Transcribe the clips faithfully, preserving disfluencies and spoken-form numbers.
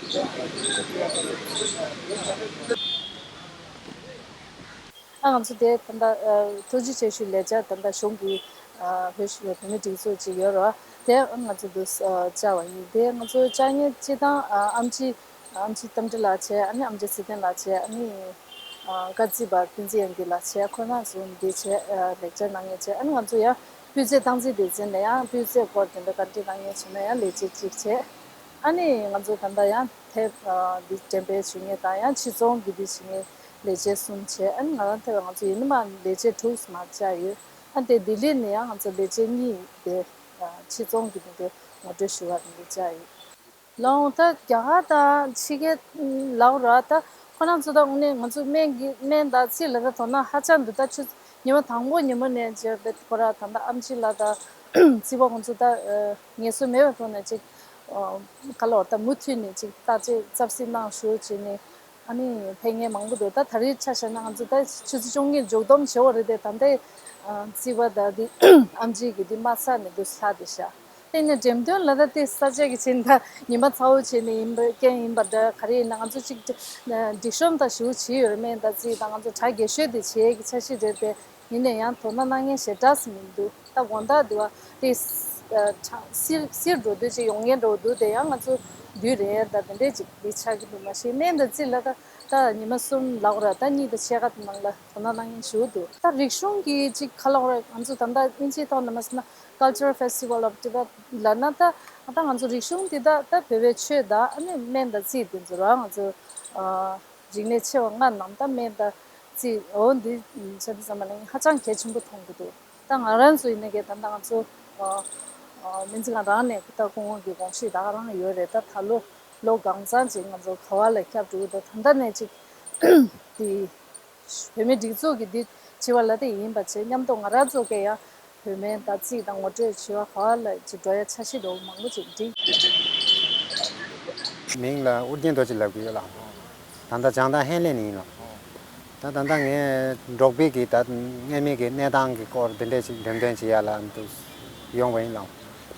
ཨ། ང་ཚོ་དེ་ད་ལྟ་ཨ་ཐུགས་རྗེ་ཆེ་ཞུ་ལས་འཆར་ད་ལྟ་གཞུང་གི་ཨ་བོད་བོད་མི་སྒྲིག་འཛུགས་ཅིག་ཡོད་རེད་བ། དེ་ང་ཚོ་འདུག་ཨ་བཅར་བ་ཡིན། དེ་ང་ཚོ་བཅར་མཁན་སྤྱི་བཏང་ཨ་ཨམ་ཆི་ཨམ་ཆི་རྟ་མགྲིན་ལགས་བྱས། ཨ་ནི་ཨམ་ཆི་ཚེ་བརྟན་ལགས་བྱས། ཨ་ནི་ཨ་བཀའ་སྩལ་པ་བསྟན་འཛིན་དབྱངས་སྐྱིད་ལགས་བྱས། ཁོ་རང་ཚོ་འདི་བྱས་ཨ་ལེགས་སྦྱར་གནང་མཁན་བྱས། ཨ་ནི་ང་ཚོ་ཡང་སྤུས་ཚད་སྟངས་འཛིན་སྡེ་ཚན་ནས་ཡང་སྤུས་ཚད་སྐོར་དེ་འདྲ་བཀའ་འདྲི་གནང་མཁན་བྱུང་ན་ཡང་ལས་བྱེད་ཅིག་བྱས། ཨ་ནི་ང་ཚོ་ད་ལྟ་ཡང་ཐེབས་ཨ་འདི་འགྲེམས་སྤེལ་ཞུ་མཁན་དང་ཡང་ཕྱི་ཚོང་གི་འདི་བྱེད་མཁན་ལས་བྱེད་གསུམ་བྱས། ཨ་ནི་ང་རང་ཐེབས་ང་ཚོ་ཡིན་ན་མ་ལས་བྱེད་དྲུག་མ་བཅར་ཡོད། ཨ་དེ་ལྡི་ལི་ནས་ཡང་ང་ཚོ་ལས་བྱེད་གཉིས་དེ་ཨ་ཕྱི་ཚོང་གི་འདི་འདྲ་ངོ་སྤྲོད་ཞུ་བ་འདི་བཅར་ཡོད། ལའོ། ད་རྒྱ་གར་དང་ཕྱི་རྒྱལ་ལའོ་ར་ད་ཁོ་རང་ཚོ་ད་དངོས་གནས་ང་ཚོ་སྨན་གྱི་སྨན་དང་རྩིས་ལ་ད་དོ་སྣང་ཧ་ཅང་འདུག་ད་ཆུ་ཉི་མ་དང་པོ་ཉི་མ་ནས་བྱས་པའི་ཁོ་ར་ད་ལྟ་ཨམ་ཆི་ལགས་དང་རྩིས་པ་ཁོང་ཚོ་ད་ངལ་གསོ་མེད་པའི་ཐོག་ནས་ཅིག་ག་ལ་བར་ད་མུ་མཐུད་ནས་ཅིག་བརྟག་དཔྱད་ཚབ་ཚིབ་གནང་ཞུ་བྱས་ནས། ཨ་ནི་ཕེབས་མཁན་མང་པོ་འདུག་ད་ད་རེས་ཆ་བཞག་ན་ང་ཚོ་ད་ཆུ་ཚོད་བཅུ་གཉིས་མཇུག་བསྡོམས་བྱེད་འོ་རེད་དེ། ད་ལྟའི་རྩིས་པ་ད་འདི་ཨམ་ཆི་གི་འདི་མ་ཚར་ནས་འདུག་ལྷག་བསྡད་ཤག་དེ་ནས་འགྲེམས་སྟོན་ལ་ད་དེ་ས་ཆ་གི་ཆེད་ད་ཉི་མ་ཚ་བོ་བྱས་ནས་ཡིན་པ་རྐྱེན་ཡིན་པ་འདྲ་ག་རེ་ཡིན་ན། ང་ཚོ་ཅིག་སྒྲིག་གཤོམ་ད་ཞུ་བྱེད་ཡོད་རེད། སྨན་ད་རྩིས་ད་ང་ཚོ་གྲ་རྒྱས་ཤོས་དེ་བྱེད་ཀྱི་འཆར་གཞི་རེད་དེ། ཡིན་ན་ཡང་དོ་སྣང་གནང་མཁན་ཞེ་དྲག་ཙམ་མི་འདུག་ད་དགོང་དག་འདི་བ་དེ་ཨ་ཁྲ་སིར་སིར་འགྲོ་དུས་ཅིག་ཡོང་མཁན་འགྲོ་འདུག་དེ་ཡང་ང་ཚོ་དུས་རེད་ད་དེ་འདྲས་ཅིག་འདི་ཆགས་ཀྱི་འདུག་མ་གཞི་སྨན་དང་རྩིས་ལ་ད་ད་ཉི་མ་གསུམ་ལབ་ར་ད་གཉིས་དང་ཕྱེད་ཀ་དེ་ནང་ལ་དོ་སྣང་གནང་མཁན་ཞེ་པོ་འདུག་ད་རིག་གཞུང་གི་ཅིག་ག་ལབ་ར་ང་ཚོ་ད་ལྟ་དབྱིན་ཇིའི་ཐོག་ནས་མ་ཟེར་ན་Cultural Festival of Tibet ལབ་ན་ད་ད་ང་ཚོ་རིག་གཞུང་འདི་ད་ད་བོད་པའི་ཆོས་དང་ཨ་ནི་སྨན་དང་རྩིས་དེ་ཚོ་ར་ང་ཚོ་ཨ་རིག་གནས་ཆེ་བ་ལྔ་ནང་ད་སྨན་དང་རྩིས་འོ་འདི་ཆ་དེ་ཙམ་པ་ནི་ཧ་ཅང་གལ་ཆེན་པོ་མཐོང་གི་འདུག་ད་ང་རང་ཚོ་ཡིན་ན་གས་ད་ལྟ་ང་ཚོ་ཨ་ཨ་སྨན་རྩིས་ཁང་རང་ནས་ད་སྐུ་ངོ་གི་དགོངས་གཞི་ད་ག་རང་ཡོད་རེད། ད་ད་ལོ་ལོ་གང་ཚང་ཅིག་ང་ཚོ་ག་བ་ལ་ཁྱབ་འགྲོ་གི་འདུག་ད་ལྟ་ནས་ཅིག་དེ་བོད་མི་སྒྲིག་འཛུགས་ཀྱི་འདི་བྱེད་པ་ལ་དེ་ཡིན་པ་བྱས་མཉམ་དུ་ང་རང་ཚོ་གས་ཡང་བོད་སྨན་དང་རྩིས་དང་ངོ་སྤྲོད་བྱེད་པ་ག་བ་ལ་ཅིག་འགྲོ་ཡ་འཆར་གཞི་འདྲ་བོ་མང་པོ་ཅིག་འགྲིག་མིང་ལ་ཨོ་རྒྱན་རྡོ་རྗེ་ལབ་ཀྱི་ཡོད་ལགས། ད་ལྟ་བྱང་ཐང་ཧན་ལེ་ནས་ཡིན་ལགས། ད་ད་ལྟ་ངས་འབྲོག་པའི་གི་ད་སྔ་མའི་གི་གནས་སྟངས་ཀྱི་སྐོར་འདི་འདྲས་ཅིག་འགྲེམས་སྟོན་བྱེད་ཡ་ལ་འདུག་ཡོང་བ་ཡིན་ལགས།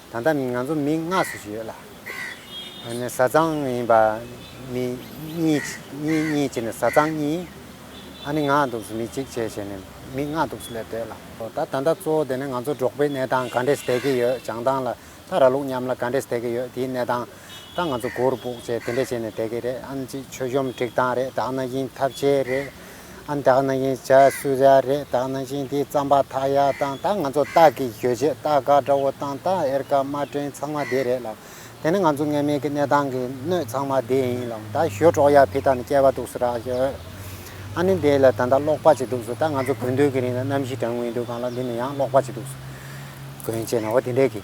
ད་ལྟ་ང་ཚོ་མི་ལྔ་ཙམ་ཞིག་ཡོད་ལགས། ཨ་ནི་བཟའ་ཚང་ཡིན་པ་མི་གཉིས་གཉིས་གཉིས་བྱས་ནས་བཟའ་ཚང་གཉིས། ཨ་ནི་ང་འདུག་སེ་མི་གཅིག་བྱས་བྱས་ནས་མི་ལྔ་འདུག་སེ་སླེབས་བསྡད་ལགས། ད་ད་ལྟ་གཙོ་བོ་དེ་ནི་ང་ཚོ་འབྲོག་པའི་གནས་སྟངས་ག་འདྲས་བསྡད་ཀྱི་ཡོད། བྱང་ཐང་ལ་ད་ར་ལུག་མཉམ་ལ་ག་འདྲས་བསྡད་ཀྱི་ཡོད། དེའི་གནས་སྟངས་ད་ང་ཚོ་གུར་ཕུབ་བྱས་དེ་འདྲས་བྱས་ནས་བསྡད་ཀྱི་རེད། ཨ་ནི་ཅིག་མཆོད་གཤོམ་སྒྲིག་སྟངས་རེད། ད་ག་ནང་བཞིན་ཐབ་ཆས་རེད། ཨ་ནི་ད་ག་ནང་བཞིན་ཇ་བསྲུབ་ཡ་རེད། ད་ག་ནང་བཞིན་དེའི་རྩམ་པ་འཐག་ཡ་དང་། ད་ང་ཚོ་རྟ་གི་ཞོ་ཆས་རྟ་སྒ་འདྲ་བོ་དང་། ད་ཨེར་ཀ་དམར་སྤྲིན་ཚང་མ་དེ་རེད་ལགས། དེ་ནི་ང་ཚོ་སྔ་མའི་གི་གནས་སྟངས་ཀྱི་སྣོད་ཚང་མ་དེ་ཡིན་ལགས། ད་ཞོ་སྒྲོག་ཡ་ཕི་ད་ནི་སྐྱེས་པ་འདུག་སེ་རག་ཡོད། ཨ་ནི་དེ་ལ་ད་ལྟ་གློག་པ་ཅིག་འདུག་སེ། ད་ང་ཚོ་དགུན་དུས་ཀྱི་རིང་ལ་གནམ་གཤིས་གྲང་མོ་ཡིན་དུས་སྒང་ལ་འདི་ནི་ཡང་གློག་པ་ཅིག་འདུག་སེ་གོན་བྱས་ནས་འོ་དེ་འདྲས་ཀྱི་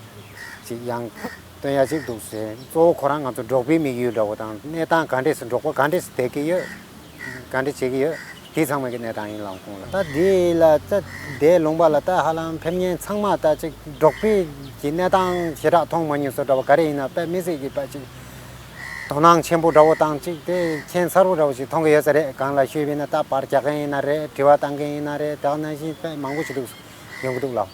ཅིག་ཡང་སྟོན་ཡ་ཅིག་འདུག་སེ། གཙོ་བོ་ཁོ་རང་ང་ཚོ་འབྲོག་པའི་དམིགས་ཡུལ་འདྲ་བོ་དང་། གནས་སྟངས་ག་འདྲས་སེ་འབྲོག་པ་ག་འདྲས་སེ་བསྡད་ཀྱི་ཡོད། ག་འདྲ་བྱེད་ཀྱི་ཡོད། དེ་ཚང་མ་གི་གནས་སྟངས་ཡིན་ལགས་ཁོང་ལ། ད་དེ་ལ་ད་དེ་ལུང་པ་ལ་ད་ཧ་ལམ་ཕེབས་མཁན་ཚང་མ་ད་ཅིག་འབྲོག་པའི་གི་གནས་སྟངས་ཞེ་དྲག་མཐོང་མ་མྱོང་བཟོ་འདྲ་བ་ག་རེ་ཡིན་ན་དཔེ་མི་སྲིད་ཀྱི་དཔེ་ཅིག་དོ་སྣང་ཆེན་པོ་འདྲ་བོ་དང་ཅིག་དེ་ཁྱད་མཚར་པོ་འདྲ་བོ་ཞིག་མཐོང་གི་ཡོད་ས་རེད། གང་ལ་ཞུས་པ་ཡིན་ན་ད་པར་རྒྱག་མཁན་ཡིན་ན་རེད། དྲི་བ་བཏང་མཁན་ཡིན་ན་རེད། དེ་ག་ནང་བཞིན་དཔེ་མང་པོ་ཞིག་འདུག་ཡོང་གི་འདུག་ལགས།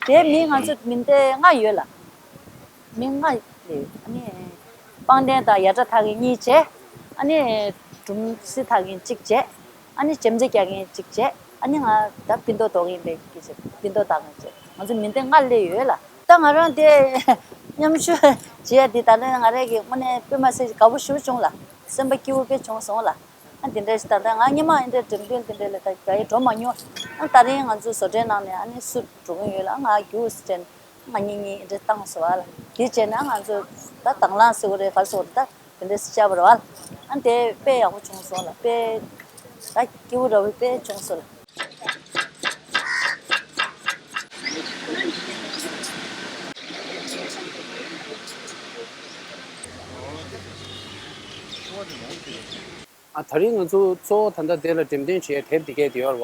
དེ་མི་ང་ཚོ་མི་འདི་ལྔ་ཡོད་ལགས། མི་ལྔ་རེད། ཨ་ནི་པང་གདན་དང་ཡ་ཏྲ་འཐག་མཁན་གཉིས་བྱས། ཨ་ནི་སྒྲུང་གཞས་འཐག་མཁན་གཅིག་བྱས། ཨ་ནི་ཅེམ་ཅེ་རྒྱག་མཁན་གཅིག་བྱས། ཨ་ནི་ང་ད་པིན་ཏོ་འདོགས་མཁན་པའི་གཅིག་བྱས། པིན་ཏོ་འདོགས་མཁན་བྱས། ང་ཚོ་མི་འདི་ལྔ་སླེབས་ཡོད་ལགས། ད་ང་རང་དེ་མཉམ་ཞུགས་བྱེད་ཡ་འདི་ད་ནི་ང་རང་གི་དངོས་གནས་དཔེ་མ་སྲིད་དགའ་པོ་ཞེ་པོ་བྱུང་ལགས། སེམས་པ་སྐྱིད་པོ་དཔེ་བྱུང་སོང་ལགས། ཨ་དེ་འདྲ་ཞིག་ད་ལྟ་ང་སྔོན་མ་འདི་འདྲའི་འགྲེམས་སྟོན་དེ་འདྲ་ལ་ད་རྒྱ་ཡིག་འགྲོ་མ་མྱོང་། ཨ་ད་རིང་ང་ཚོ་བཟོ་གྲྭའི་ནང་ནས་ཨ་ནི་སུ་འགྲོ་གི་ཡོད་ལ། ང་རྒྱུགས་ཟེར་ནས་ང་གཉིས་གཉིས་འདི་འདྲ་བཏང་སོང་བ་ལ། དེ་བྱས་ན་ང་ཚོ་ད་དང་བླངས་ཟེར་བ་རེད། ག་རེ་ཟེར་བ་རེད། ད་དེ་འདྲ་ཞིག་བྱས་པ་རེད་བ། ཨ་དེ་དཔེ་ཡག་པོ་བྱུང་སོང་ལ། དཔེ་ད་སྐྱིད་པོ་འདྲ་བོ་དཔེ་བྱུང་སོང་ལ། ཨ་ད་རིང་ང་ཚོ་གཙོ་བོ་ད་ལྟ་དེ་ལ་འགྲེམས་སྟོན་བྱེད་ཡའི་དེབ་འདི་གས་དེ་ཡོད་རེད་བ།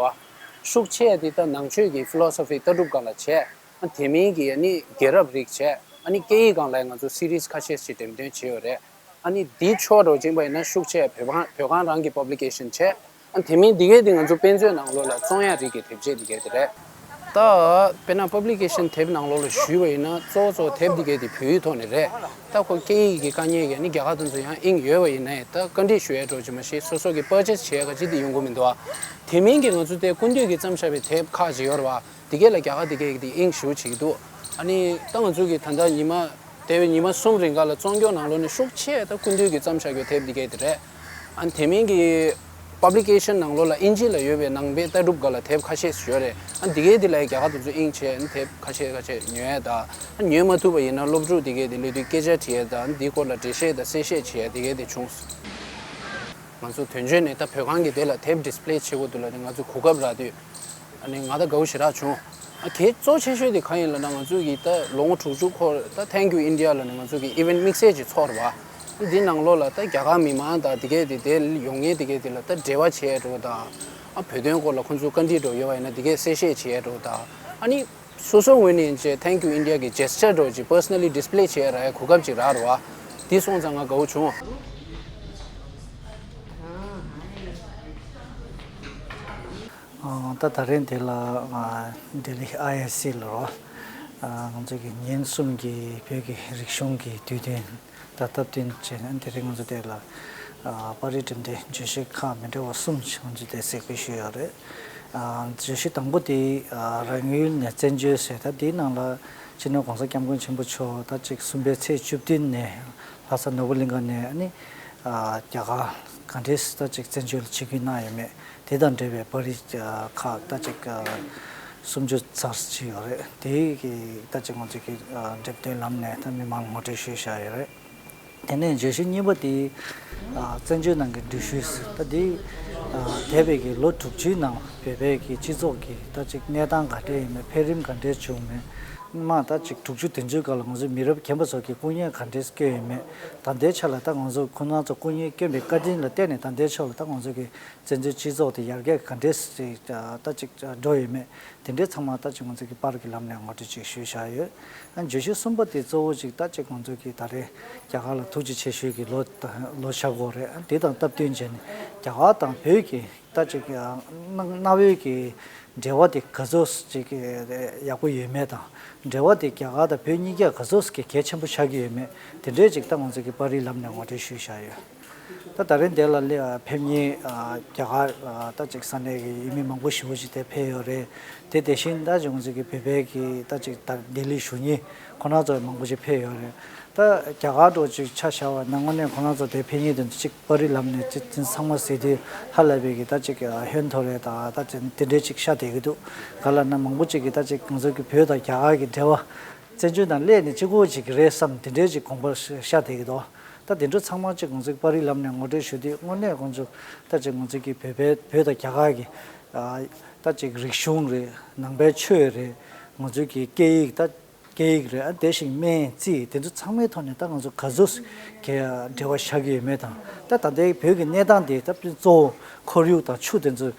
ཤུགས་ཆེ་འདི་ད་ནང་ཆོས་ཀྱི་ཕི་ལོ་སོ་ཕི་ལྟ་གྲུབ་སྒང་ལ་བྱས། ཨ་དེ་མིན་གྱི་ཨ་ནི་རྒྱལ་རབས་རིགས་བྱས། ཨ་ནི་སྐད་ཡིག་སྒང་ལ་ང་ཚོ་སི་རིས་ཁ་ཤས་ཤིག་འགྲེམས་སྟོན་བྱས་ཡོད་རེད། ཨ་ནི་འདི་ཕྱོགས་རོ་ཅན་པ་ཡིན་ན་ཤུགས་ཆེ་བོད་ཁང་བོད་ཁང་རང་གི་པབ་ལི་ཀེ་ཤན་བྱས། ཨ་དེ་མིན་འདི་གས་འདི་ང་ཚོ་དཔེ་མཛོད་ནང་ལོགས་ལ་བཙོང་ཡ་རིགས་ཀྱི་དེབ་ཆས་འདི་གས་དེ་རེད། ད་དཔེར་ན་པབ་ལི་ཀེ་ཤན་དེབ་ནང་ལོགས་ལ་ཞུས་པ་ཡིན་ན་གཙོ་བོ་གཙོ་བོ་དེབ་འདི་གའི་དེ་བོད་ཡིག་ཐོག་ནས་རེད། ད་ཁོ་སྐད་ཡིག་གི་དཀའ་ངལ་གྱིས་ནི་རྒྱ་གར་དེ་ཚོ་ཡང་དབྱིངས་ཡོད་པ་ཡིན་ན་ད་བཀའ་འདྲི་ཞུ་ཡས་འགྲོ་གི་མ་གཞི་སོ་སོ་གི་པར་ཆེ་སི་བྱེད་ཡས་ག་ཅི་དེ་ཡོང་གི་མི་འདུག་ཨ། དེ་མིན་གྱི་ང་ཚོ་དེ་སྐུ་མདུན་གྱིས་བརྩམས་བཞག་པའི་དེབ་ཁག་ཅིག་ཡོད་རེད་བ། དེ་གས་ལ་རྒྱ་གར་དེ་གས་ཀྱི་དེ་དབྱིངས་ཞུ་བྱེད་ཀྱི་འདུག་ཨ་ནི་ད་ང་ཚོ་གི་ད་ལྟ་ཉི་མ་འདས་པའི་ཉི་མ་གསུམ་རིང་ག་ལ་བཙོང་སྐྱོང་ནང་ལོགས་ནས་ཤུགས་ཆེ་ད་སྐུ་མདུན་གྱིས་བརྩམས་བཞག་ཡོད་དེབ་འདི་གས་དེ་རེད། ཨ་ནི་དེ་མིན་གྱི་པབ་ལི་ཀེ་ཤན་ནང་ལོགས་ལ་ཨིན་ཇི་ལ་ཡོད་པའི་ནང་པའི་ལྟ་གྲུབ་སྒང་ལ་དེབ་ཁ་ཤས་ཤིག་ཡོད་རེད། ཨ་ནི་འདི་གས་དེ་ལ་རྒྱ་གར་དེ་ཚོ་དབྱིངས་ཆེ་ཨ་ནི་དེབ་ཁ་ཤས་ཁ་ཤས་ཉོ་ཡས་ད། ཨ་ཉོ་མ་ཐུབ་པ་ཡིན་ན་སློབ་ཕྲུག་འདི་གས་དེ་སླེབས་དུས་སྐད་ཆ་དྲི་ཡས་ད་ཨ་ནི་འདིའི་སྐོར་ལ་འགྲེལ་བཤད་ད་གསལ་བཤད་བྱེད་ཡས་འདི་གས་དེ་བྱུང་སོང་། ང་ཚོ་དོན་གཅོད་ནས་ད་བོད་ཁང་གི་དེ་ལ་དེབ་ཌི་སི་པི་ལེ་བྱེད་དགོས་འདུག་ལབ་ནས་ང་ཚོ་གོ་སྐབས་རག་དུས། ཨ་ནི་ང་ད་དགའ་བོ་ཞེ་དྲག་བྱུང་། ཨ་གལ་གཙོ་ཆེ་ཤོས་དེ་གང་ཡིན་ལབ་ན་ང་ཚོ་གི་ད་ལོ་ངོ་དྲུག་ཅུ་འཁོར་ད་Thank You India་ལབ་ནས་ང་ཚོ་གི་ཨི་ཝེན་ཊི་དམིགས་བསལ་ཅིག་ཚོགས་རེད་བ། འདི་ནང་ལོགས་ལ་ད་རྒྱ་གར་མི་མང་དང་དེ་གས་དེ་དེ་ཡོང་མཁན་དེ་གས་དེ་ལ་ད་འབྲེལ་བ་བྱེད་ཡས་འགྲོ་དང་། ཨ་བོད་དོན་སྐོར་ལ་ཁོང་ཚོ་བཀའ་འདྲི་འགྲོ་ཡོད་པ་ཡིན་ན་དེ་གས་གསལ་བཤད་བྱེད་ཡས་འགྲོ་དང་། ཨ་ནི། སོ་སོའི་ངོས་ནས་ཅེ་Thank You India་གི་ཇེ་སི་ཅར་འདྲ་བོ་ཅིག་པར་སོ་ནལ་ལི་ཌི་སི་པི་ལེ་བྱེད་ཡས་རག་ཡས་གོ་སྐབས་ཅིག་རག་རེད་བ། འདི་སོང་ཙང་ང་དགའ་བོ་བྱུང་། ཨ་ད་ད་རིང་འདི་ལ་ཨ་ལྡི་ལི་ཨའི་ཨའི་སི་ལ་རོ། ཨ་ང་ཚོ་གི་ཉིན་གསུམ་གྱི་བོད་ཀྱི་རིག་གཞུང་གི་དུས་སྟོན། ད་སྟབས་བསྟུན་བྱས་ནས་དེ་རིང་ང་ཚོ་དེ་ལ་ཨ་པར་རིས་འགྲེམས་སྟོན་བརྗོད་གཞི་ཁག་མི་འདྲ་བ་གསུམ་ཞིག་ང་ཚོས་དེ་གཟིགས་འབུལ་ཞུས་ཡོད་རེད། ཨ་བརྗོད་གཞི་དང་པོ་དེ་ཨ་རང་ཡུལ་ནས་བཙན་བྱོལ་ཟེར། ད་དེའི་ནང་ལ་སྤྱི་ནོར་༸གོང་ས་༸སྐྱབས་མགོན་ཆེན་པོ་མཆོག་ད་ཅིག་གསུམ་པའི་ཚེས་བཅུ་བདུན་ནས་ལྷ་ས་ནོར་བུ་གླིང་ཁ་ནས་ཨ་ནི་ཨ་རྒྱ་གར་ག་འདྲས་ད་ཅིག་བཙན་བྱོལ་ཆིབས་བསྒྱུར་གནང་ཡོད་མེད། དེ་དང་འབྲེལ་བའི་པར་རིས་ཨ་ཁག་ད་ཅིག་ཨ་སུམ་ཅུ་ཙམ་ཅིག་ཡོད་རེད། དེ་གི་ད་ཅིག་ང་ཚོས་ཀྱི་ཨ་འགྲེམས་སྟོན་ལམ་ནས་ད་མི་མང་ལ་ངོ་སྤྲོད་ཞུས་བཞག་ཡོད་རེད། དེ་ནས་བརྗོད་གཞི་གཉིས་པ་དེ་ཨ་བཙན་བྱོལ་ནང་གི་འགྲུལ་བཞུད་ཟེར། ད་དེ་ཨ་འདས་པའི་གི་ལོ་དྲུག་ཅུའི་ནང་བོད་པའི་གི་སྤྱི་ཚོགས་ཀྱི་ད་ཅིག་གནས་སྟངས་ག་འདྲས་ཡིན་མིན། འཕེལ་རིམ་ག་འདྲས་བྱུང་མིན། མ་ད་ཅིག་དྲུག་ཅུ་བདུན་ཅུའི་སྐབས་ལ་ང་ཚོ་མི་རབས་རྒན་པ་ཚོ་གི་སྐུ་ངལ་ག་འདྲས་བསྐྱོན་ཡོད་མེད། ད་ལྟའི་ཆ་ལ་ད་ང་ཚོ་ཁོང་རྣམ་ཚོ་སྐུ་ངལ་བསྐྱོན་པའི་བཀའ་དྲིན་ལ་བརྟེན་ནས་ད་ལྟའི་ཆ་ལ་ད་ང་ཚོ་གི་བཙན་བྱོལ་སྤྱི་ཚོགས་དེ་ཡར་རྒྱས་ག་འདྲས་ཅིག་ད་ཅིག་འགྲོ་ཡོད་མེད། དེ་འདྲའི་ཚང་མ་ད་ཅིག་ང་ཚོ་གི་པར་གྱི་ལམ་ནས་ངོ་སྤྲོད་ཅིག་ཞུས་བཞག་ཡོད། ཨ་བརྗོད་གཞི་གསུམ་པ་དེ་གཙོ་བོ་ཅིག་ད་ཅིག་ང་ཚོ་གི་ད་རེས་རྒྱ་གར་ལ་ཐུགས་རྗེ་ཆེ་ཞུས་ཀྱི་ལོ་ལོ་ཆགས་ཀྱི་ཡོད་རེད། ཨ་དེ་དང་སྟབས་བསྟུན་བྱས་ནས་རྒྱ་གར་དང་བོད་ཀྱི་ད་ཅིག་གནའ་བོའི་གི་འབྲེལ་བ་དེ་ག་ཚོད་ཅིག་ཡག་པོ་ཡོད་མེད་དང་། འབྲེལ་བ་དེ་རྒྱ་གར་དང་བོད་གཉིས་ཀ་ག་ཚོད་ཀྱི་གལ་ཆེན་པོ་ཆགས་ཀྱི་ཡོད་མེད། དེ་འདྲའི་ཅིག་ད་ང་ཚོ་གི་པར་རིས་ལམ་ནས་ངོ་སྤྲོད་ཞུས་བཞག་ཡོད། ད་ད་རིང་འདི་ལ་སླེ་ཕེབས་མཁན་རྒྱ་གར་ད་ཅིག་ས་གནས་ཀྱི་ཡུལ་མི་མང་པོ་ཞེ་པོ་ཅིག་དེ་ཕེབས་ཡོད་རེད། དེ་དེ་བཞིན་ད་ཅིག་ང་ཚོ་གི་བོད་པའི་གི་ད་ཅིག་ད་ལྡི་ལི་བཞུགས་མཁན་ཁོང་རྣམ་ཚོ་མང་པོ་ཅིག་ཕེབས་ཡོད་རེད། ད་རྒྱ་གར་འདྲ་ཅིག་ཆ་བཞག་པ་ན་དངོས་གནས་ཁོང་རྣམ་ཚོ་དེ་ཕེབས་མཁན་དེ་ཚོ་ཅིག་པར་རིས་ལམ་ནས་ཅིག་དེ་ཚང་མ་གཟིགས་དུས་ཧ་ལས་པའི་གི་ད་ཅིག་ཧོན་ཐོར་རེད། ད་ད་ཅིག་དེ་འདྲའི་ཅིག་ཤ་དེ་གི་འདུག་ག་ལ་ན་མང་པོ་ཅིག་གི་ད་ཅིག་ང་ཚོ་གི་བོད་དང་རྒྱ་གར་གི་འབྲེལ་བ་བཙན་བྱོལ་ནང་སླེབས་ནས་གཅིག་པོ་ཅིག་རེད་བསམ་དེ་འདྲའི་ཅིག་དགོངས་པ་ཤར་བསྡད་ཀྱི་འདུག་ད་དེ་འདྲ་ཚང་མ་ཅིག་ང་ཚོའི་པར་རིས་ལམ་ནས་ངོ་སྤྲོད་ཞུ་དུས་དངོས་གནས་ཁོང་ཚོ་ད་ཅིག་ང་ཚོ་གི་བོད་པའི་བོད་དང་རྒྱ་གར་གྱི་ཨ་ད་ཅིག་རིག་གཞུང་རེད། ནང་པའི་ཆོས་རེད། ང་ཚོའི་གི་སྐད་ཡིག་ད་སྐད་ཡིག་རེད། ཨ་དེ་བཞིན་སྨན་རྩིས་དེ་ཚོ་ཚང་མའི་ཐོག་ནས་ད་ང་ཚོ་ག་ཚོད་གི་འབྲེལ་བ་ཆགས་ཀྱི་ཡོད་མེད་དང་། ད་ད་ལྟའི་བོད་ཀྱི་གནས་སྟངས་དེ་ད་གཙོ་བོ་ཁོར་ཡུག་དང་ཆུ་དེ་ཚོ་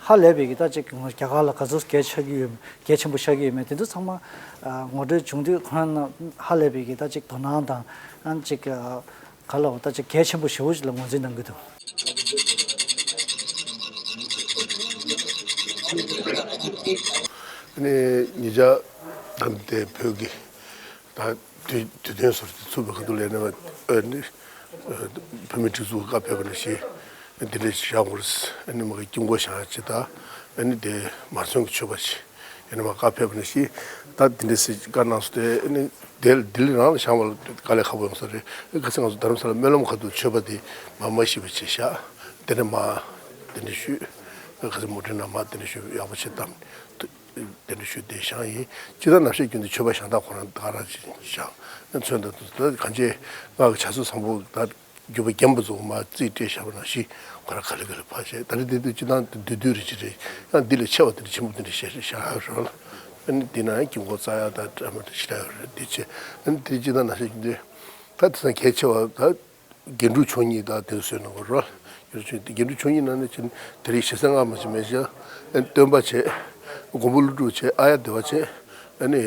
ཧ་ལས་པའི་གི་ད་ཅིག་རྒྱ་གར་ལ་ག་ཚོད་གལ་ཆགས་ཀྱི་ཡོད་གལ་ཆེན་པོ་ཆགས་ཀྱི་ཡོད་མེད་དེ་ཚོ་ཚང་མ་ཨ་ངོ་སྤྲོད་བྱུང་དུས་ཁོང་རྣམས་ཧ་ལས་པའི་གི་ད་ཅིག་དོ་སྣང་དང་ཨ་ཅིག་ཨ་ག་ལ་འོ་ད་ཅིག་གལ་ཆེན་པོ་ཞེ་པོ་ཅིག་ལ་ངོས་འཛིན་གནང་གི་འདུག་ཨ་ནི་ཉེ་ཆར་ད་ལྟའི་བོད་ཀྱི་ད་དུས་དུས་སྟོན་ཟུར་དུ་ཚུགས་པའི་ཁ་ཐུག་ལས་ནས་ཨ་ནི། བོད་མིའི་སྒྲིག་འཛུགས་བཀའ་ཕེབས་པ་ནང་བཞིན་འདི་འདྲ་ཞིག་བཞག་དགོས་རེད། ཨ་ནི་མ་གི་དཀྱིལ་འཁོར་བཞེངས་ཡག་ཅིག་དང་། ཨ་ནི་དེ་མར་ཚོན་གྱི་མཆོད་པ་ཅིག་ཨ་ནི་མ་བཀའ་ཕེབས་པ་ནང་བཞིན་ད་འདི་འདྲ་ཞིག་བཀའ་གནང་སོང་སྟེ། ཨ་ནི་དེ་ལྡི་ལི་རང་ལ་བཞེངས་པ་ལ་དཀའ་ལས་ཁག་པོ་ཡོང་ས་རེད། ཨ་ག་ཚོད་ང་ཚོ་རྡ་རམ་ས་ལ་སྨོན་ལམ་ཁ་ཐུག་མཆོད་པ་དེ་མ་མ་ཤི་བ་ཅིག་བཞག་དེ་ནས་མ་དེ་འདྲ་ཞུས། ཨ་ག་ཚོད་མོ་ཊའི་ནང་མ་དེ་འདྲ་ཞུས་ཡག་པོ་བྱེད་དམ། དེ་འདྲ་ཞུས་ཏེ་བཞེངས་ཡིན། སྤྱིར་བཏང་ནམ་ཞག་རྒྱུན་དུ་མཆོད་པ་བཞེངས་སྟངས་ཁོ་རང་ད་ག་རང་ཅིག་བཞེངས། ཚོན་དང་དུ་ད་གང་ཅི་ང་གི་བྱ་ཚུལ་བཟང་པོ་ད་རྒྱུད་པ་རྒན་པ་ཚོ་མ་རྩིས་སྤྲད་བཞག་པ་ནང་བཞིན་ཁོ་རང་ག་ལེ་ག་ལེ་ཕར་བྱས། ད་རེས་དེ་དུས་སྤྱིར་བཏང་དུ་བསྡུས་བསྡུས་རེ་ཅིག་རེད། ཡང་འདི་ལས་ཆེ་བ་དེ་འདྲ་ཆེན་པོ་དེ་འདྲ་བཞེངས་བཞེངས་ཡག་རོགས་ལ། ཨ་ནི་དེ་ན་ཡང་དཀྱིལ་འཁོར་རྩ་ཡག་དང་འདྲ་མི་འདྲ་ཞེ་དྲག་ཡོད་རེད། དེ་བྱས་ཨ་ནི་དེ་སྤྱིར་བཏང་ནམ་ཞག་རྒྱུན་དུ་ད་དེང་སང་གལ་ཆེ་བ་ད། རྒྱན་དྲུག་མཆོག་གཉིས་དང་དེ་ཚོ་གནང་བ་རེད། རྒྱན་དྲུག་མཆོག་རྒྱན་དྲུག་མཆོག་གཉིས་ནང་ནས་ཆེ་དེ་རིང་ཞེ་ས་ལྔ་མ་ཞིག་མེད་ཤག་ཨ་ནི་སྟོན་པ་བྱས། མགོན་པོ་ཀླུ་སྒྲུབ་བྱས། ཨཱརྱ་དེ་བ་བྱས། ཨ་ནི་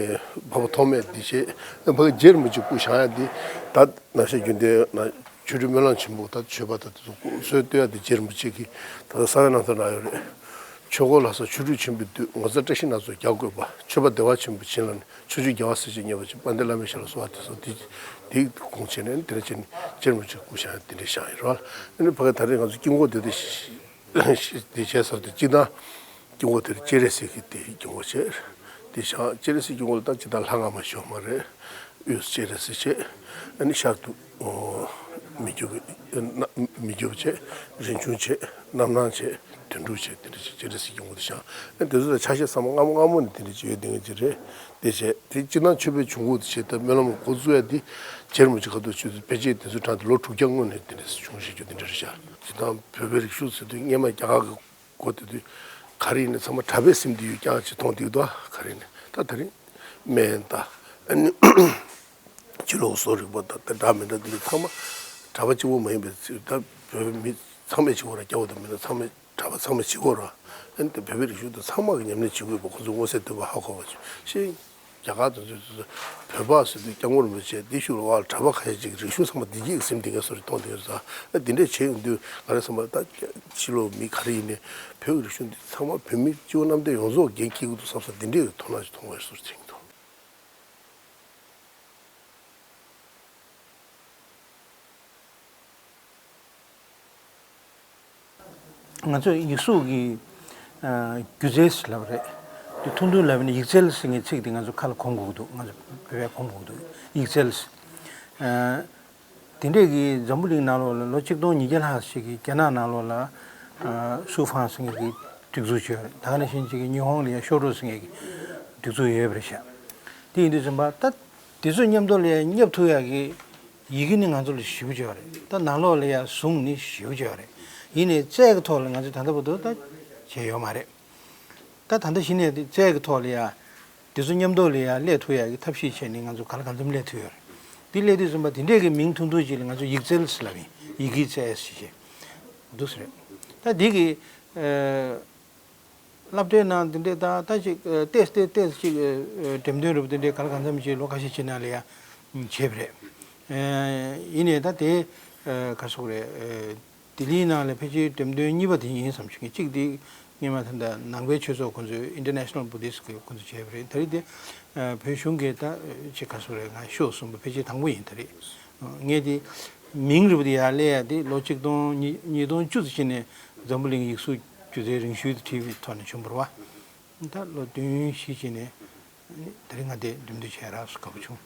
འཕགས་པ་ཐོགས་མེད་འདི་བྱས། ཨ་ནི་ཕ་གི་རྗེ་རིན་པོ་ཆེ་སྐུ་བཞེངས་ཡག་འདི་ད་ནམ་ཞག་རྒྱུན་ལྡན་ན་ཆོ་འཕྲུལ་སྨོན་ལམ་ཆེན་པོ་ད་མཆོད་པ་ད་དེ་ཚོ་སྐུ་གསོལ་གཏོད་ཡག་འདི་རྗེ་རིན་པོ་ཆེ་གིས་ད་ལྟ་གསང་བའི་རྣམ་ཐར་ནང་ཡོད་རེད། ཆོས་འཁོར་ལ་སོགས་ཆོ་འཕྲུལ་ཆེན་པོའི་བདུད། ངོ་ཚ་བཀྲ་ཤིས་སྣ་ཚོགས་རྒྱག་དགོས་པ། མཆོད་པ་བདེ་བ་ཆེན་པོས་བྱིན་རླབས་ནས། ཕྱོགས་བཅུའི་རྒྱལ་བ་སྲས་བཅས་མཉེས་པར་བྱེད། དཔལ་ལྡན་བླ་མའི་ཞབས་ལ་གསོལ་བ་འདེབས་སོ། དེ་དེའི་དགོངས་བྱས་ནས་དེ་ནས་ཅེར་ཅེར་མོ་ཅིག་སྐུ་བཞེངས་དེ་འདྲ་བཞེངས་ཡོད་རེད་བ། ཨ་ནི་ཕ་གི་ད་རེས་ང་ཚོ་དཀྱིལ་འཁོར་དེ་དེ་དེ་བྱས་ཚར་དུས་སྤྱིར་བཏང་དཀྱིལ་འཁོར་དེར་སྤྱན་རས་གཟིགས་ཀྱི་དེའི་དཀྱིལ་འཁོར་བྱས། དེ་བཞེངས་སྤྱན་རས་གཟིགས་དཀྱིལ་འཁོར་ལ་ད་སྤྱིར་བཏང་ལྷ་སྔགས་མ་ཞུགས་མ་རེད། དབུས་སུ་སྤྱན་རས་གཟིགས་བྱས། ཨ་ནི་ཤར་དུ་ཨོ་མི་འགྱུར་གྱི་ཨ་མི་འགྱུར་བྱས། རིན་འབྱུང་བྱས། རྣམ་སྣང་བྱས། དོན་གྲུབ་བྱས། དེ་འདྲ་བྱས་སྤྱན་རས་གཟིགས་དཀྱིལ་འཁོར་དེ་བཞེངས། ཨ་དེ་ཚོ་ལ་ཆ་ཤས་ཚང་མ་སྔ་མོ་སྔ་མོ་ནས་དེ་འདྲ་བྱས་ཡོད་དེ་ངེས་ཅིག་རེད། དེ་བྱས་དེ་སྤྱིར་བཏང་མཆོད་པའི་བྱུང་ཁུངས་དེ་བྱས་ད་སྨོན་ལམ་འགོ་བཙུགས་ཡ་དེ་སྤྱན་རས་གཟིགས་ཀྱི་ཁ་ཐུག་ཆུ་ཚོད་ཕལ་ཆེར་དེ་ཚོ་གྲངས་དེ་ལོ་དྲུག་བརྒྱ་སྔོན་ནས་དེ་འདྲ་བྱུང་བཞིན་རྒྱུ་དེ་འདྲ་རེད་ཤག་སྤྱིར་བཏང་བོད་པའི་རིག་གཞུང་ཟེར་དུས་སྔོན་མ་རྒྱ་གར་གྱི་གོ་དེ་དུས་ག་རེ་ཡིན་ན་ཚང་མ་གྲྭ་པའི་སེམས་དེ་ཡོད་རྐྱང་ཅིག་མཐོང་བསྡད་འདུག་ག་རེ་ཡིན་ན་ད་ད་རིང་སྨན་དང་ཨ་ནི་ཕྱི་ལོགས་གསོ་རིག་པ་དང་དེ་འདྲ་མི་འདྲ་དེ་འདྲ་ཚང་མ་གྲྭ་པ་གཅིག་པོ་མ་ཡིན་པའི་ཚུལ། ད་བོད་མི་ཚང་མས་བྱེད་དགོས་ར། སྐྱ་བོ་དང་མི་ནག་ཚང་མས་གྲྭ་པ་ཚང་མས་བྱེད་དགོས་ར། ཨ་ནི་དེ་བོད་པའི་རིག་གཞུང་དེ་ཚང་མ་གི་ཉམས་ལེན་བྱེད་དགོས་པ་ཁོ་ཚོས་མངོན་གསལ་དོད་པོ་ཧ་གོ་བ་བྱུང་ཤེས། རྒྱ་གར་དང་ཚོས་ཚོས་བོད་པ་ཟེར་དུས་སྐྱབས་མགོན་རིན་པོ་ཆེ་འདི་ཞུ་ལ་བ་གྲྭ་པ་ཁ་ཤས་ཅིག་རིག་གཞུང་ཚང་མ་བདེ་སྐྱིད་ཀྱི་སེམས་དེ་ངས་སོར་གཏོང་དེ་ངས་ཟ། འདི་འདྲས་བྱས་ཡོང་དུས་ང་རང་བསམ་པ་ད་ཕྱི་ལོགས་མི་ག་རེ་ཡིན་ནའི་བོད་ཀྱི་རིག་གཞུང་འདི་ཚང་མ་བོད་མི་སྤྱི་བོ་གནམ་བསྟན་ཡོངས་རྫོགས་འགན་འཁྱེར་གྱི་འདུག་བསམ་ས་འདི་འདྲས་ཀྱི་དོ་སྣང་ཞིག་མཐོང་བའི་སོར་ཚིག་འདུག་ང་ཚོས་ཡིག་གཟུགས་ཀྱི་ཨ་སྒྱུ་རྩལ་ཟེར་ལབ་རེད། དེ་ཐུང་ཐུང་ལབ་ན་ཡིག་རྩལ་ཟེར་མཁན་ཚིག་དེ་ང་ཚོ་ཁ་ལ་གོམས་དགོས་ཀྱི་འདུག་ང་ཚོ་བོད་པས་གོམས་དགོས་ཀྱི་འདུག་ཡིག་རྩལ་ཟེར། ཨ་དེ་འདྲས་ཀྱི་འཛམ་བུ་གླིང་ནང་ལོགས་ལ་ལོ་ཆིག་སྟོང་ཉིས་བརྒྱ་ལྷག་ཞིག་གིས་རྒྱ་ནག་ནང་ལོགས་ལ་ཨ་སུའུ་ཧྥང་ཟེར་མཁན་གྱི་སྒྲིག་འཛུགས་བྱས་ཡོད་རེད། ད་ག་ནང་བཞིན་ཅིག་གིས་ཉི་ཧོང་ལ་ཡང་ཤོ་ཀྲོ་ཟེར་མཁན་གྱི་སྒྲིག་འཛུགས་ཡོད་པ་རེད་ཤག་དེ་ཡིན་དུས་ཙམ་པ་ད་དེ་ཚོ་མཉམ་དུ་ལ་ཡང་སྙབ་ཐུབ་ཡག་གི་ཡི་གེ་ནི་ང་ཚོ་ལ་ཞེ་པོ་ཅིག་ཡོད་རེད། ད་ནང་ལོགས་ལ་ཡང་གཟུངས་ནི་ཞེ་པོ་ཅིག་ཡོད་རེད། ཡིན་ནའི་རྩལ་གྱི་ཐོག་ལ་ང་ཚོས་ད་ལྟ་བར་དུ་ད་བྱས་ཡོད་མ་རེད། ད་ད་ལྟ་གཞི་ནས་རྩལ་གྱི་ཐོག་ལ་ཡང་དེ་ཚོ་མཉམ་དུ་ལ་ཡང་སླེབས་ཐུབ་ཡག་གི་ཐབས་ཤེས་བྱས་ནས་ང་ཚོ་ག་ལ་གང་འཚམ་སླེབས་ཐུབ་ཡོད་རེད། འདི་སླེབས་དུས་ཙམ་པ་དེ་འདྲས་ཀྱི་མིང་ཐུང་ཐུང་ཅིག་ལ་ང་ཚོ་ཡིག་རྩལ་ཟེར་ལབ་ཡིན། ཡི་གེའི་རྩལ་ཟེར་བྱས་འདུག་ཟེར་རེད། ད་འདི་གི་ཨ། སློབ་གྲྭའི་ནང་འདི་འདྲའི་ད་ལྟ་ཅིག་ཏེས་ཏེས་ཏེས་ཅིག་འགྲེམས་སྟོན་རུ་འདི་འདྲའི་ག་ལ་གང་འཚམ་ཅིག་ལོ་ཁ་ཤས་ཅིག་ནང་ལ་ཡང་བྱས་པ་རེད། ཡིན་ནའི་ད་དེ་ག་རེ་ཟེར་དགོས་རེད། ལྡི་ལིའི་ནང་ལ་ཕལ་ཆེར་འགྲེམས་སྟོན་གཉིས་པ་དེ་ཡིན་བསམ་ཞིག་གཅིག་དེ་སྔོན་མ་ད་ལྟ་ནང་པའི་ཆོས་ཚོགས་ཁོང་ཚོས་International Buddhist ཁོང་ཚོས་བྱས་པ་རེད། ད་རེས་དེ་བོད་གཞུང་གིས་ད་ཅིག་ག་རེ་ཟེར་དགོས་རེད། ང་ཤོག་གསུངས་པ་ཕལ་ཆེར་དང་པོ་ཡིན་ད་རེད། ངས་དེ་མིང་རུ་དེ་ཡར་སླེབས་ཡ་དེ་ལོ་ཆིག་སྟོང་ཉིས་ཉིས་སྟོང་བཅུ་ཙམ་ཅིག་ནས་འཛམ་བུ་གླིང་ཡིག་གཟུགས་སྒྱུ་རྩལ་རིང་ཤོས་དེ་བྲིས་པའི་ཐོག་ནས་བྱུང་བ་རེད་བ། ད་ལོ་བདུན་བཞི་ཅིག་ནས་དེ་རིང་ང་དེ་འགྲེམས་སྟོན་བྱས་རག་སོ་དགའ་པོ་བྱུང་།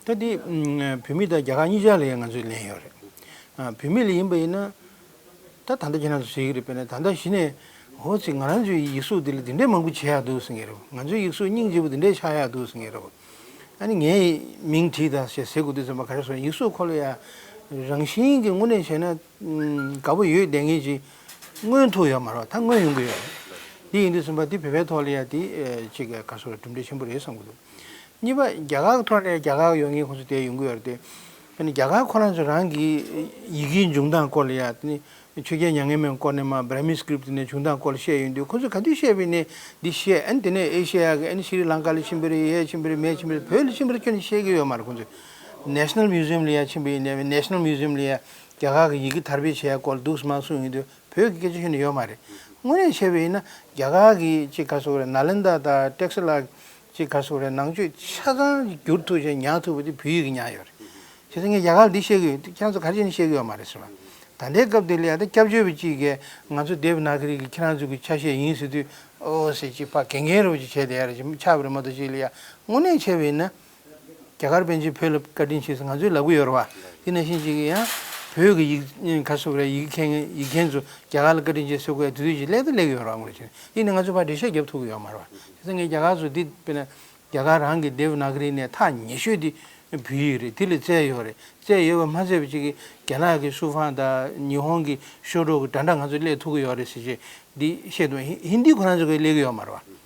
ད་དེ་བོད་མི་དང་རྒྱ་གར་གཉིས་ཆར་ལ་ཡང་ང་ཚོས་ལེན་ཡོད་རེད། བོད་མི་ལ་ཡིན་པ་ཡིན་ན། ད་ད་ལྟ་ཁྱེད་རང་ཚོ་ཟེར་གྱི་རེད། དཔེར་ན་ད་ལྟ་གཞི་ནས་ཧོ་ཚིག་ང་རང་ཚོའི་ཡིག་གཟུགས་འདི་ལ་འདི་འདྲའི་མང་པོ་བྱེད་ཡག་འདུག་ཟེར་གྱི་རེད། ང་ཚོའི་ཡིག་གཟུགས་སྙིང་རྗེ་པོ་འདི་འདྲའི་ཆགས་ཡག་འདུག་ཟེར་གྱི་རེད། ཨ་ནི་ངའི་མིང་བྲིས་དང་ཞེས་ཟེར་དགོས་དུས་ཙམ་པ་ག་རེ་ཟེར་ན་ཡིག་གཟུགས་ཁོ་ལ་ཡ་རང་བཞིན་གྱི་དངོས་གནས་བྱས་ན་དགའ་པོ་ཡོད་བསྡད་མཁན་ཅིག་མངོན་ཐུབ་ཡོད་མ་རེད་བ། ད་མངོན་ཡོང་གི་ཡོད་རེད། འདི་ཡིན་དུས་ཙམ་པ་འདི་བོད་པའི་ཐོག་ལ་ཡ་འདི་ཅིག་ག་རེ་ཟེར་གྲུབ་འབྲས་ཆེན་པོ་རེད་བསམ་གྱི་འདུག་གཉིས་པ་རྒྱ་གར་ཐོག་ནས་རྒྱ་གར་ཡོང་མཁན་ཁོང་ཚོ་དེ་ཡོང་གི་ཡོད་རེད་དེ། ཨ་ནི་རྒྱ་གར་ཁོ་རང་ཚོ་རང་གི་ཡི་གེའི་འབྱུང་སྟངས་སྐོར་ལ་ཡ་དེ་ནི་ཆོས་རྒྱལ་མྱ་ངན་མའི་སྐོར་ནས་མར་Burmese script ནས་འབྱུང་སྟངས་སྐོར་ལ་བཤད་ཡོང་དུས་ཁོང་ཚོས་ག་དུས་བཤད་པ་ཡིན་ནའི་འདི་བཤད། ཨ་ནི་དེ་ནས་ཨེ་ཤེ་ཡ་གི་ཨ་ནི་ཤྲི་ལང་ཀ་ལ་ཕྱིན་པ་རེད། ཡས་ཕྱིན་པ་རེད། མས་ཕྱིན་པ་རེད། བོད་ལ་ཕྱིན་པ་རེད་ཁྱོན་ནས་བཤད་ཀྱི་ཡོད་མ་རེད། ཁོང་ཚོས་National Museum ལ་ཡ་ཕྱིན་པ་ཡིན་ནའི་National Museum ལ་ཡ་རྒྱ་གར་གི་ཡི་གེ་དར་སྤེལ་བྱེད་ཡ་སྐོར་ལ་འདུག་སེ་མར་གསུངས་ཡོང་དུས། བོད་ཀྱི་སྐད་ཆ་ཤོད་ནས་ཡོད་མ་རེད། དངོས་གནས་བྱས་པ་ཡིན་ན་རྒྱ་གར་གྱི་ཅིག་ག་རེ་ཟེར་དགོས་རེད། ནཱ་ལེནྡྲ་དང་ཊེག་སི་ལ་ཅིག་ག་རེ་ཟེར་དགོས་རེད། ནང་ཆོས་ཆ་ཚང་བསྒྱུར་ཐུབ་ཅིང་ཉར་ཐུབ་པ་དེ་བོད་ཡིག་གིས་ཉར་ཡོད་རེད། བྱས་ཙང་ངས་རྒྱ་གར་ལ་འདི་བཤད་ཀྱི་ཡོད། ཁྱེད་རང་ཚོ་ག་རེ་བྱས་ནས་བཤད་ཀྱི་ཡོད་མ་རེད་ཟེར་བ། ད་ལྟའི་སྐབས་དེ་ལ་ཡ་ད་སྐྱབས་བཅོལ་བ་གཅིག་གིས་ང་ཚོ་དེབ་ན་ག་རི་གི་ཁྱེད་རང་ཚོ་གི་ཆ་ཤས་ཡིན་ཟེར་དུས་ཨོ་ཟེར་ཅིག་ཕར་རྒན་རྒན་རེ་བ་ཅིག་བྱས་བསྡད་ཡ་རེད། ཅིག་ཆགས་པ་རེད་མ་གཏོགས་ཅིག་ལ་ཡ་དངོས་གནས་བྱས་པ་ཡིན་ན། རྒྱ་གར་པཎ་ཆེན་བོད་ལ་བཀའ་དྲིན་ཆེ་ཟེར་ང་ཚོས་ལབ་ཀྱི་ཡོད་རེད་བ། དེ་ནང་བཞིན་ཅིག་ཡང་བོད་ཀྱི་ཡིག་ག་རེ་ཟེར་དགོས་རེད། ཡིག་མཁན་ཡིག་མཁན་ཚོ་རྒྱ་གར་ལ་བཀའ་དྲིན་ཆེ་ཟེར་དགོས་ཡ་དེ་དུས་ཅིག་སླེབས་དང་སླེབས་ཀྱི་ཡོད་རེད་བ། དངོས་གནས་བྱས་ན་དེ་ནི་ང་ཚོ་ཕར་འགྲེལ་བཤད་རྒྱབ་ཐུབ་ཀྱི་ཡོད་མ་རེད་བ། དེ་ཚོ་ངས་རྒྱ་གར་ཚོ་འདི་དཔེར་ན་རྒྱ་གར་རང་གི་དེབ་ན་ག་རི་ནས་ཐག་ཉེ་ཤོས་དེ་བོད་ཡིག་རེད། དེ་ལ་རྩལ་ཡོད་རེད། རྩལ་ཡོད་པ་མ་ཚད་པ་ཅིག་གིས་རྒྱ་ནག་གི་སུའུ་ཧྥང་དང་ཉི་ཧོང་གི་ཤོ་ཀྲོ་གི་འདྲ་འདྲ་ང་ཚོ་སླེབས་ཐུབ་ཀྱི་ཡོད་རེད་ཟེར་བྱས་འདི་བཤད་འདུག་ཧིན་དི་ཁོ་རང་ཚོ་གིས་སླེབས་ཀྱི་ཡོད་མ་རེད་བ།